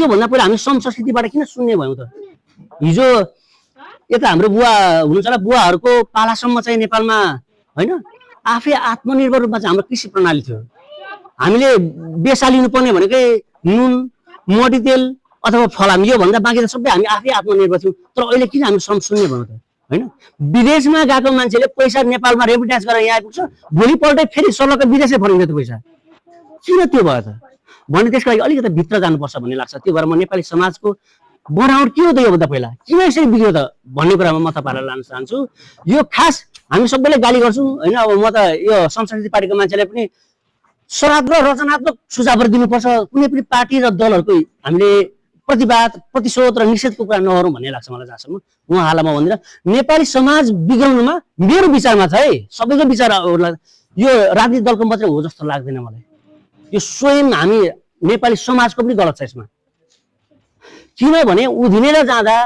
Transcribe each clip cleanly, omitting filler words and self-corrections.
त्योभन्दा पहिला हामी श्रम संस्कृतिबाट किन सुन्ने भयौँ त? हिजो यता हाम्रो बुवा हुनुहुन्छ होला, बुवाहरूको पालासम्म चाहिँ नेपालमा होइन आफै आत्मनिर्भर रूपमा चाहिँ हाम्रो कृषि प्रणाली थियो। हामीले बेसा लिनुपर्ने भनेकै नुन, मट्टीतेल अथवा फलाम, योभन्दा बाँकी त सबै हामी आफै आत्मनिर्भर थियौँ। तर अहिले किन हामी श्रम सुन्ने भयौँ त? होइन, विदेशमा गएको मान्छेले पैसा नेपालमा रेमिट्यान्स गरेर यहाँ आइपुग्छ, भोलिपल्टै फेरि सल्लकै विदेशै फर्किन्छ त्यो पैसा। किन त्यो भयो त भने त्यसको लागि अलिकति भित्र जानुपर्छ भन्ने लाग्छ। त्यो भएर म नेपाली समाजको बनावट के हो त योभन्दा पहिला, किन यसरी बिग्रियो त भन्ने कुरामा म तपाईँहरूलाई लान चाहन्छु। यो खास हामी सबैले गाली गर्छौँ होइन, अब म त यो संस्कृति पार्टीको मान्छेलाई पनि सकारात्मक रचनात्मक सुझावहरू दिनुपर्छ। कुनै पनि पार्टी र दलहरूको हामीले प्रतिवाद, प्रतिशोध र निषेधको कुरा नगरौँ भन्ने लाग्छ मलाई। जहाँसम्म उहाँहरूलाई म भन्दिनँ, नेपाली समाज बिग्राउनुमा मेरो विचारमा छ है, सबैको विचारहरूलाई यो राजनीतिक दलको मात्रै हो जस्तो लाग्दैन मलाई। यो स्वयं हामी नेपाली समाजको पनि गलत छ यसमा। किनभने उधिनेर जाँदा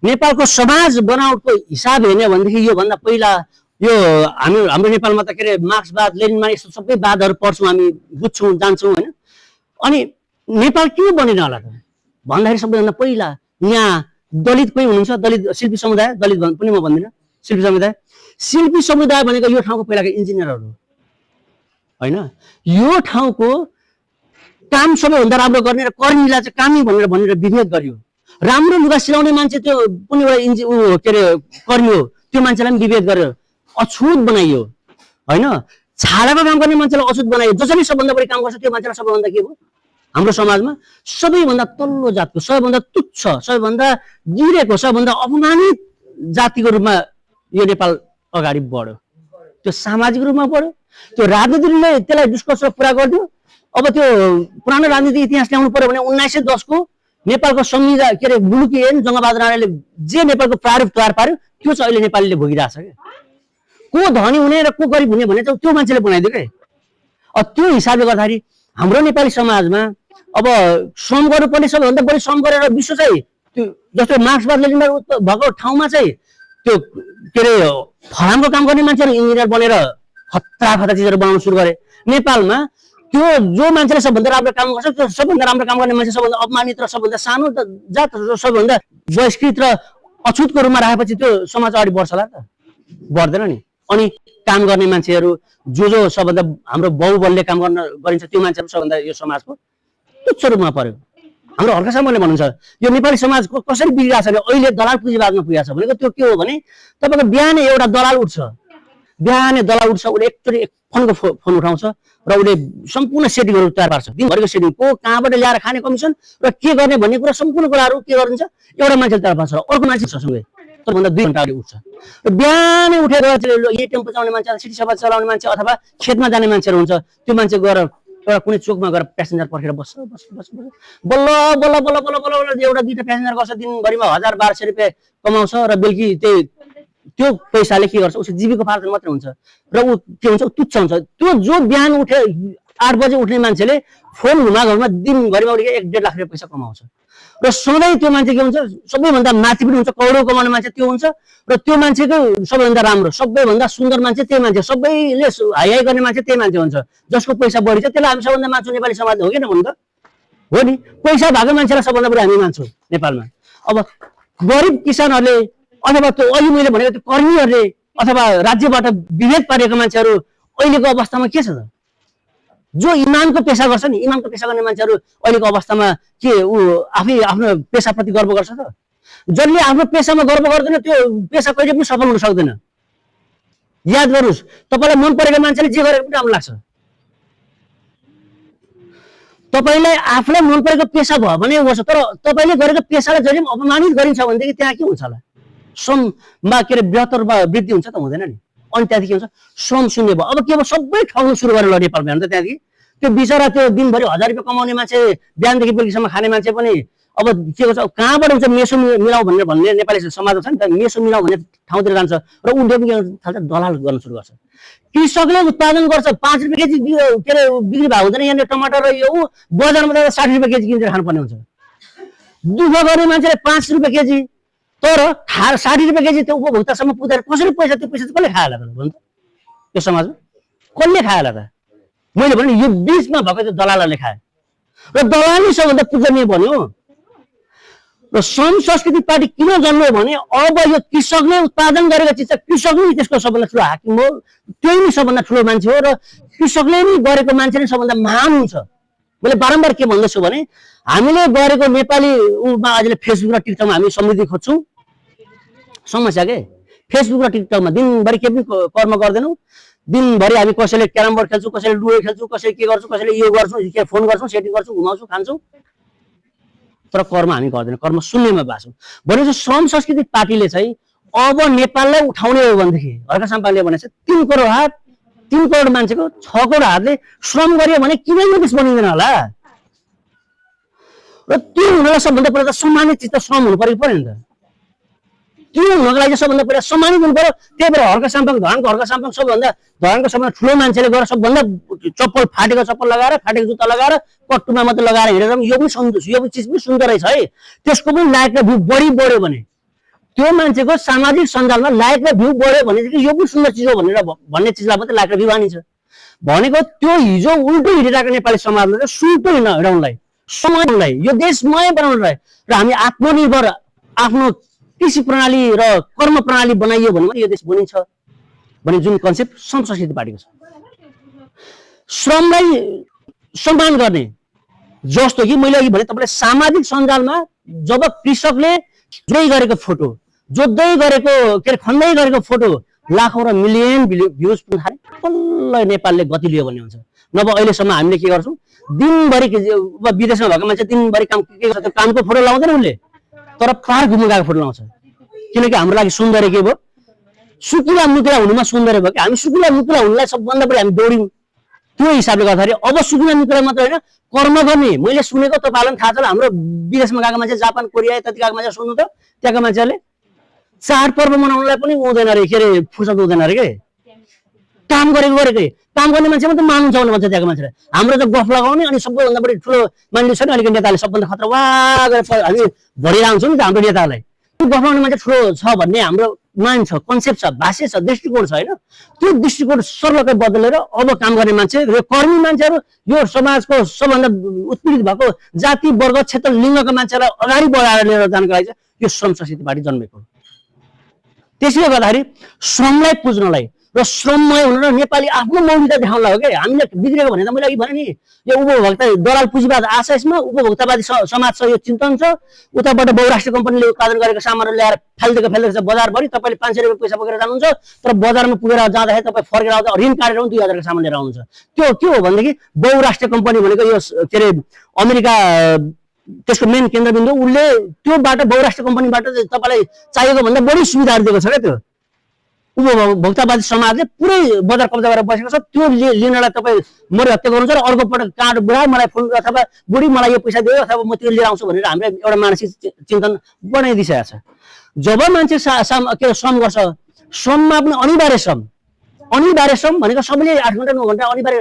नेपालको समाज बनावटको हिसाब हेर्ने भनेदेखि योभन्दा पहिला यो हाम्रो नेपालमा त के अरे मार्क्सवाद, लेनिनमा यस्तो सबै वादहरू पढ्छौँ हामी, बुझ्छौँ, जान्छौँ होइन। अनि नेपाल किन बनेन होला त भन्दाखेरि सबैभन्दा पहिला यहाँ दलित कोही हुनुहुन्छ, दलित शिल्पी समुदाय, दलित पनि म भन्दिनँ, शिल्पी समुदाय। शिल्पी समुदाय भनेको यो ठाउँको पहिलाको इन्जिनियरहरू होइन। यो ठाउँको काम सबैभन्दा राम्रो गर्ने र कर्मीलाई चाहिँ कामी भनेर विभेद गरियो। राम्रो लुगा सिलाउने मान्छे त्यो कुनै एउटा के अरे कर्मी हो, त्यो मान्छेलाई पनि विभेद गरेर अछुत बनाइयो होइन। छालाको काम गर्ने मान्छेलाई अछुत बनाइयो। जसले सबभन्दा बढी काम गर्छ त्यो मान्छेलाई सबैभन्दा के हो हाम्रो समाजमा सबैभन्दा तल्लो जातको, सबैभन्दा तुच्छ, सबैभन्दा गिरेको, सबैभन्दा अपमानित जातिको रूपमा यो नेपाल अगाडि बढ्यो। त्यो सामाजिक रूपमा बढ्यो, त्यो राजनीतिले त्यसलाई निष्कर्ष पुरा गरिदियो। अब त्यो पुरानो राजनीतिक इतिहास ल्याउनु पर्यो भने 1910 को नेपालको संविधान के अरे मुलुकी ऐन जङ्गबहादुर राणाले जे नेपालको प्रारूप तयार पार्यो त्यो चाहिँ अहिले नेपालीले भोगिरहेछ क्या। को धनी हुने र को गरिब हुने भने त्यो मान्छेले बनाइदियो क्या। त्यो हिसाबले गर्दाखेरि हाम्रो नेपाली समाजमा अब श्रम गर्नुपर्ने, सबैभन्दा बढी श्रम गरेर विश्व चाहिँ त्यो जस्तो मार्क्सवाद लेनिनमा भएको ठाउँमा चाहिँ त्यो के अरे फलामको काम गर्ने मान्छेहरू इन्जिनियर बनेर खतरा चिजहरू बनाउन सुरु गरे। नेपालमा त्यो जो मान्छेले सबभन्दा राम्रो काम गर्छ, त्यो सबभन्दा राम्रो काम गर्ने मान्छे सबभन्दा अपमानित र सबभन्दा सानो जात, सबभन्दा बहिष्कृत र अछुतको रूपमा राखेपछि त्यो समाज अगाडि बढ्छ होला त? बढ्दैन नि। अनि काम गर्ने मान्छेहरू जो सबभन्दा हाम्रो बहुबलले काम गरिन्छ त्यो मान्छेहरू सबभन्दा यो समाजको तुच्छ रूपमा पर्यो। हाम्रो हल्का सामूले भन्नुहुन्छ यो नेपाली समाजको कसरी बिग्रिरहेको छ भने अहिले दलाल पुँजीवादमा पुगेको छ भनेको त्यो के हो भने तपाईँको बिहानै एउटा दलाल उठ्छ, बिहानै दलाल उठ्छ, उसले एकचोटि एक फोनको फोन उठाउँछ र उसले सम्पूर्ण सेटिङहरू तयार पार्छ। दिनभरिको सेटिङ को कहाँबाट ल्याएर खाने कमिसन र के गर्ने भन्ने कुरा सम्पूर्ण कुराहरू के गरिन्छ एउटा मान्छेले तयार पार्छ, अर्को मान्छे सँगै त्योभन्दा 2 घन्टा अगाडि उठ्छ र बिहानै उठेर यही टेम्पो चलाउने मान्छे, सिटी सभा चलाउने मान्छे अथवा खेतमा जाने मान्छेहरू हुन्छ, त्यो मान्छे गएर एउटा कुनै चोकमा गएर प्यासेन्जर पर्खेर बस्छ, बल्ल बल्ल बल्ल बल्ल बल्ल एउटा 2टा प्यासेन्जर गर्छ, दिनभरिमा 1000-1200 रुपियाँ कमाउँछ र बेलुकी त्यो पैसाले के गर्छ उसको जीविकोपार्जन मात्रै हुन्छ र ऊ के हुन्छ तुच्छ हुन्छ। त्यो जो बिहान उठे 8 बजे उठ्ने मान्छेले फोन घुमाघुमा दिनभरिमा उसले 1-1.5 लाख रुपियाँ पैसा कमाउँछ र सधैँ त्यो मान्छे के हुन्छ सबैभन्दा माथि पनि हुन्छ, करोडौँ कमाउने मान्छे त्यो हुन्छ र त्यो मान्छेको सबैभन्दा राम्रो, सबैभन्दा सुन्दर मान्छे त्यही मान्छे, सबैले हाई गर्ने मान्छे त्यही मान्छे हुन्छ जसको पैसा बढी छ। त्यसलाई हामी सबभन्दा मान्छौँ नेपाली समाज, हो कि भन्नु त? हो नि। पैसा भएको मान्छेलाई सबभन्दा बढी हामी मान्छौँ नेपालमा। अब गरिब किसानहरूले अथवा त्यो अहिले मैले भनेको त्यो कर्मीहरूले अथवा राज्यबाट विभेद पारेको मान्छेहरू अहिलेको अवस्थामा के छ त? जो इमानको पेसा गर्छ नि, इमानको पेसा गर्ने मान्छेहरू अहिलेको अवस्थामा के ऊ आफै आफ्नो पेसाप्रति गर्व गर्छ त? जसले आफ्नो पेसामा गर्व गर्दैन त्यो पेसा कहिले पनि सफल हुन सक्दैन। याद गर्नुहोस्, तपाईँलाई मन परेको मान्छेले जे गरेको पनि राम्रो लाग्छ। तपाईँलाई आफूलाई मन परेको पेसा भयो भने गर्छ, तर तपाईँले गरेको पेसालाई जहिले पनि अपमानित गरिन्छ भनेदेखि त्यहाँ के हुन्छ होला? श्रममा के अरे बृहत्तरमा वृद्धि हुन्छ त? हुँदैन नि। अनि त्यहाँदेखि के हुन्छ श्रम शून्य भयो। अब के भयो सबै ठाउँमा सुरु गरेर नेपालमा हेर्नु त त्यहाँदेखि त्यो बिचरा त्यो दिनभरि 1000 रुपियाँ कमाउने मान्छे, बिहानदेखि बेलुकीसम्म खाने मान्छे पनि अब के गर्छ, कहाँबाट हुन्छ मेसो मिलाउ भन्ने नेपाली समाज छ नि त, मेसो मिलाउ भन्ने ठाउँतिर जान्छ र उसले पनि थाल्छ दलाल गर्न सुरु गर्छ। कृषकले उत्पादन गर्छ 5 रुपियाँ केजी के अरे बिक्री भएको हुँदैन, यहाँनिर टमाटर र यो बजारमा जाँदा 60 रुपियाँ केजी किनेर खानुपर्ने हुन्छ। दुःख गर्ने मान्छेले 5 रुपियाँ केजी, तर 60 रुपियाँ केजी त्यो उपभोक्तासम्म पुग्दाखेरि कसरी पैसा, त्यो पैसा कसले खायो होला त भन्नु त? यो समाजमा कसले खायो होला त? मैले भने यो बिचमा भएको त्यो दलालहरूले खायो र दलाली सबभन्दा पूजनीय बन्यो। र श्रम संस्कृति पार्टी किन जन्म्यो भने अब यो कृषकले उत्पादन गरेको चिज चाहिँ कृषक नै त्यसको सबभन्दा ठुलो हाकिम हो, त्यही नै सबभन्दा ठुलो मान्छे हो र कृषकले नै गरेको मान्छे नै सबभन्दा महान हुन्छ। मैले बारम्बार के भन्दैछु भने हामीले गरेको नेपाली अहिले फेसबुक र टिकटकमा हामी समृद्धि खोज्छौँ, समस्या के फेसबुक र टिकटकमा दिनभरि के पनि कर्म गर्दैनौँ, दिनभरि हामी कसैले क्यारम बोर्ड खेल्छौँ, कसैले लुडो खेल्छौँ, कसैले के गर्छौँ, कसैले यो गर्छौँ, के फोन गर्छौँ, सेटिङ गर्छौँ, घुमाउँछौँ, खान्छौँ, तर कर्म हामी गर्दैनौँ, कर्म शून्यमा बाँच्छौँ। भनेपछि श्रम संस्कृति पार्टीले चाहिँ अब नेपाललाई उठाउने हो भनेदेखि हर्क साम्पाङले भने चाहिँ 3 करोड हात 3 करोड मान्छेको 6 करोड हातले श्रम गर्यो भने किन यो देश बनिँदैन होला र त्यो हुनलाई सबभन्दा पहिला त सम्मानित चित्त श्रम हुनु पऱ्यो नि त। त्यो हुनको लागि सबभन्दा पहिला सम्मानित हुनु पर्यो। त्यही भएर हर्क साम्पाङ धरानको सबभन्दा ठुलो मान्छेले गएर सबभन्दा चप्पल फाटेको चप्पल लगाएर फाटेको जुत्ता लगाएर पट्टुमा मात्रै लगाएर हिँडेर यो पनि चिज पनि सुन्दर रहेछ है, त्यसको पनि लाइक र भ्यू बढी बढ्यो भने त्यो मान्छेको सामाजिक सञ्जालमा लाइक र भ्यू बढ्यो भनेदेखि यो पनि सुन्दर चिज हो भनेर भन्ने चिजलाई मात्रै लाइक र भ्यू हानिन्छ। भनेको त्यो हिजो उल्टो हिँडिरहेको नेपाली समाजले सुल्टो हिँडाउनलाई, समयलाई, यो देशमय बनाउनलाई र हामी आत्मनिर्भर आफ्नो कृषि प्रणाली र कर्म प्रणाली बनाइयो भने यो देश बनिन्छ भन्ने जुन कन्सेप्ट श्रम संस्कृति पार्टीको छ। श्रमलाई सम्मान गर्ने जस्तो कि मैले अघि भने तपाईँले सामाजिक सञ्जालमा जब कृषकले जोड्दै गरेको फोटो, जोड्दै गरेको के अरे खन्दै गरेको फोटो लाखौँ र मिलियन भ्युज पुग्न थाले, बल्ल नेपालले गति लियो भन्ने हुन्छ। नभए अहिलेसम्म हामीले के गर्छौँ, दिनभरि विदेशमा भएको मान्छे दिनभरि काम के गर्छ, त्यो कामको फोटो लाउँदैन उसले, तर पार घुम्नु गएको फोटो लाउँछ। किनकि हाम्रो लागि सुन्दर के भयो, सुकुला मुकुला हुनुमा सुन्दर भयो कि हामी सुकुला मुकुला हुनुलाई सबभन्दा बढी हामी दौड्यौँ। त्यो हिसाबले गर्दाखेरि अब सुकुला मुकुला मात्र होइन कर्म गर्ने। मैले सुनेको तपाईँलाई थाहा छ, हाम्रो विदेशमा गएको मान्छे जापान कोरिया यताति गएको मान्छे सुन्नु त, त्यहाँको मान्छेहरूले चाडपर्व मनाउनलाई पनि हुँदैन अरे, के अरे फुर्सद हुँदैन अरे के, काम गरेकै काम गर्ने मान्छे मात्रै मान्नुहुन्छ भने भन्छ त्यहाँको मान्छेले। हाम्रो त गफ लगाउने अनि सबैभन्दा बढी ठुलो मान्छे छ नि अलिकति नेताले सबभन्दा खतरा वा गरेर हामी भरिरहन्छौँ नि त हाम्रो नेतालाई। गफ लगाउने मान्छे ठुलो छ भन्ने हाम्रो माइन्ड छ, कन्सेप्ट छ, भाष्य छ, दृष्टिकोण छ होइन। त्यो दृष्टिकोण सर्लकै बदलेर अब काम गर्ने मान्छे र कर्मी मान्छेहरू, यो समाजको सबभन्दा उत्पीडित भएको जाति वर्ग क्षेत्र लिङ्गका मान्छेलाई अगाडि बढाएर लिएर जानको लागि चाहिँ यो श्रम संस्कृति पार्टी जन्मेको। त्यसले गर्दाखेरि श्रमलाई पुज्नलाई र श्रममय हुन र नेपाली आफ्नो मौलिकता देखाउनलाई हो कि हामीले बिग्रेको भने त मैले अघि भने नि, यो उपभोक्ता दलाल पुँजीवाद आशयमा उपभोक्तावादी समाज छ, यो चिन्तन छ। उताबाट बहुराष्ट्रिय कम्पनीले उत्पादन गरेको सामानहरू ल्याएर फालिदिएको छ बजारभरि, तपाईँले 500 रुपियाँ पैसा बोकेर जानुहुन्छ, तर बजारमा पुगेर जाँदाखेरि तपाईँ फर्केर आउँदा ऋण काटेर पनि 2000 को सामान लिएर आउनुहुन्छ। त्यो के हो भनेदेखि बहुराष्ट्रिय कम्पनी भनेको यो के अरे अमेरिका त्यसको मेन केन्द्रबिन्दु, उसले त्योबाट बहुराष्ट्रिय कम्पनीबाट तपाईँलाई चाहिएको भन्दा बढी सुविधाहरू दिएको छ क्या। त्यो उपभोक्तावादी समाजले पुरै बजार कब्जा गरेर बसेको छ। त्यो लिनलाई तपाईँ मरि हत्या गर्नुहुन्छ र अर्को पटक काँड बुढा मलाई फोन अथवा बुढी मलाई यो पैसा दियो अथवा म त्यो लिएर आउँछु भनेर हामीले एउटा मानसिक चिन्तन बनाइदिइसकेको छ। जब मान्छे के श्रम गर्छ, श्रममा पनि अनिवार्य श्रम भनेको सबैले 8 घण्टा 9 घण्टा अनिवार्य